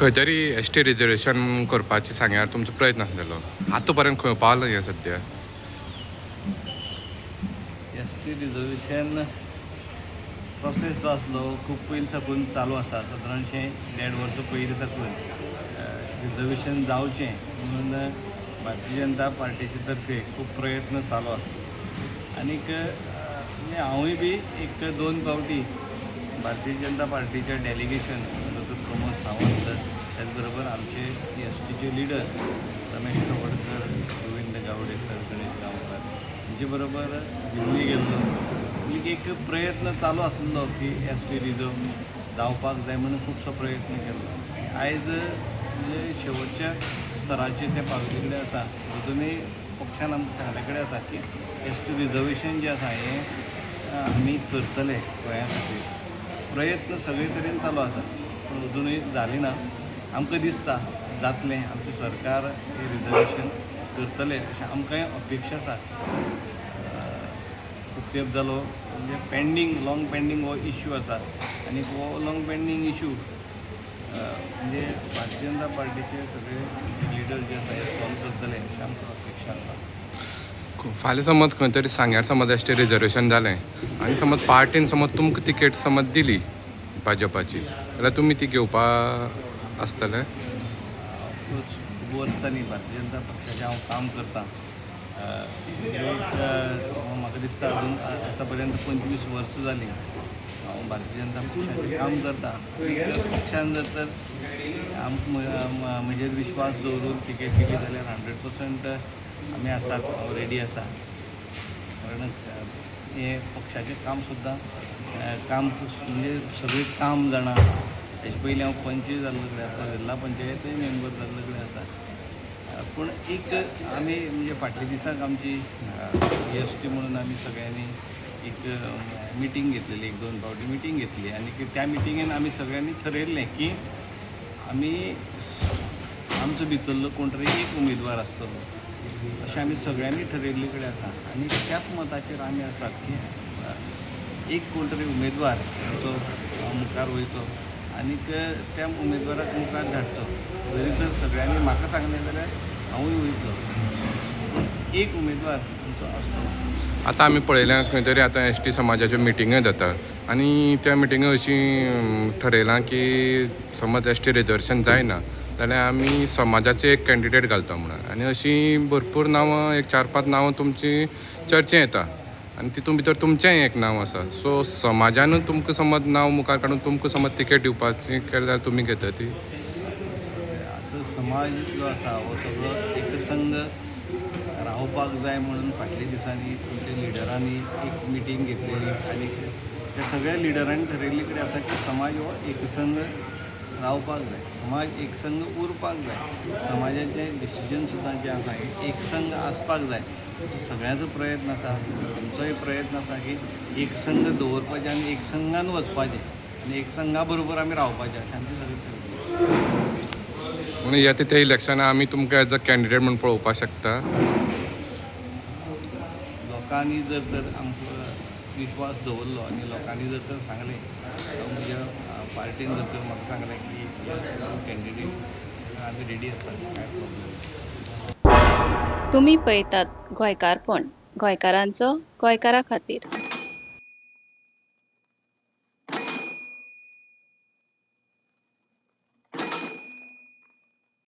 खंय तरी S T reservation करपाचें सांग्यार तुमचो प्रयत्न आसलेलो, आतां पर्यंत खंय पावला हें सद्या? एस टी रिजर्वेशन प्रोसेस जो आसलो खूब पयलीं साकून चालू आसा. सादारणशें देड वर्सां पयलीं साकून रिजर्वेशन जावचें म्हणून भारतीय जनता पार्टीचे तर्फे खूब प्रयत्न चालू आसा. आनीक म्हणजे हांवूय बी एक दोन फावटी भारतीय जनता पार्टीच्या डेलिगेशन डॉक्टर प्रमोद सावंत, त्याच बरोबर आमचे एस टीचे लिडर रमेश तवडकर, गोविंद गावडेकर, गणेश गांवकर हांचे बरोबर दिल्ली गेल्लो. म्हणजे एक प्रयत्न चालू आसलो की एस टी रिजर्व जावपाक जाय म्हणून खुबसो प्रयत्न केल्लो. आयज म्हणजे शेवटच्या स्तराचेर ते पाविल्ले कडेन आसा. अजुनूय पक्षान आमकां सांगले कडेन आसा की एस टी रिजर्वेशन जें आसा हें आमी करतले गोंया खातीर. प्रयत्न सगळे तरेन चालू आसा पूण अजुनूय जालें ना. आमकां दिसता जातलें, आमचें सरकार हें रिजर्वेशन करतलें अशें आमकांय अपेक्षा आसा. खूब तेंप जालो म्हणजे पेंडींग, लाँग पेंडींग हो इश्यू आसा आनी हो लाँग पेंडींग इश्यू म्हणजे भारतीय जनता पार्टीचे सगळे लिडर जे आसा हे सॉल्व करतले अशें आमकां अपेक्षा आसा. फाल्यां समज खंय तरी सांग्यार समज एस टी रिजर्वेशन जालें आनी समज पार्टीन समज तुमकां तिकेट समज दिली भाजपाची, जाल्यार तुमी ती घेवपा आसतले? खूब वर्सांनी भारतीय जनता पक्षाचें हांव काम करतां. एक म्हाका दिसता अजून आतां पर्यंत 25 वर्सां जालीं हांव भारतीय जनता पक्षाचें काम करतां. पक्षान जर तर आमकां म्हजेर विश्वास दवरून तिकेट दिली जाल्यार 100% आमी आसात, हांव रेडी आसा. कारण हें पक्षाचें काम सुद्दां काम म्हणजे सगळें काम जाणा. हेजे पयलीं हांव पंच जाल्लो कडेन आसा, जिल्ला पंचायतूय मेंबर जाल्लो कडेन आसा. पूण एक आमी म्हणजे फाटल्या दिसाक आमची एस टी म्हणून आमी सगळ्यांनी एक मिटींग घेतलेली, एक दोन फावटी मिटींग घेतली आनी त्या मिटिंगेन आमी सगळ्यांनी थरयल्लें की आमी आमचो भितरलो कोण तरी एक उमेदवार आसतलो अशें आमी सगळ्यांनी ठरयल्ले कडेन आसा. आनी त्याच मताचेर आमी आसात की एक कोण तरी उमेदवार आमचो मुखार वयचो आनीक त्या उमेदवाराक मुखार धाडचो. जरी तर सगळ्यांनी म्हाका सांगलें जाल्यार हांवूय वयतलो, पूण एक उमेदवार आमचो आसतलो. आतां आमी पळयलां खंय तरी आतां एस टी समाजाच्यो मिटिंग्यो जाता आनी त्या मिटिंग्यो अशी ठरयलां की समज एस टी रिजर्वेशन जायना जाल्यार आमी समाजाचे एक कॅन्डिडेट घालता म्हणून, आनी अशीं भरपूर नांवां, एक 4-5 नांवां तुमची चर्चे येता आनी तितून भितर तुमचेंय एक नांव आसा. सो समाजानूच तुमकां समज नांव मुखार काडून तुमकां समज तिकेट दिवपाची केल्यार जाल्यार तुमी घेता ती? आतां समाज जो आसा हो सगळो एकसंघ रावपाक जाय म्हणून फाटल्या दिसांनी तुमच्या लिडरांनी एक मिटींग घेतलेली आनी त्या सगळ्या लिडरांनी ठरयल्ले कडेन आसा की समाज हो एकसंघ रावपाक जाय, समाज एकसंघ उरपाक जाय, समाजाचें डिसिजन सुद्दां जें आसा हें एकसंघ आसपाक जाय. सगळ्यांचो प्रयत्न आसा, तुमचोय प्रयत्न आसा की एकसंघ दवरपाचें आनी एकसंघान वचपाचें आनी एकसंघा बरोबर आमी रावपाचें अशें आमचें सगळें. म्हणून येता त्या इलेक्शनाक आमी तुमकां एज अ कॅन्डिडेट म्हूण पळोवपाक शकता? लोकांनी जर तर आमकां विश्वास दवरलो आनी लोकांनी जर तर सांगलें, म्हज्या पार्टीन जर तर म्हाका सांगलें की कॅन्डिडेट, आमी रेडी आसा, कांय प्रॉब्लेम. तुमी पळयतात गोंयकारपण, गोंयकारांचो गोंयकारा खातीर.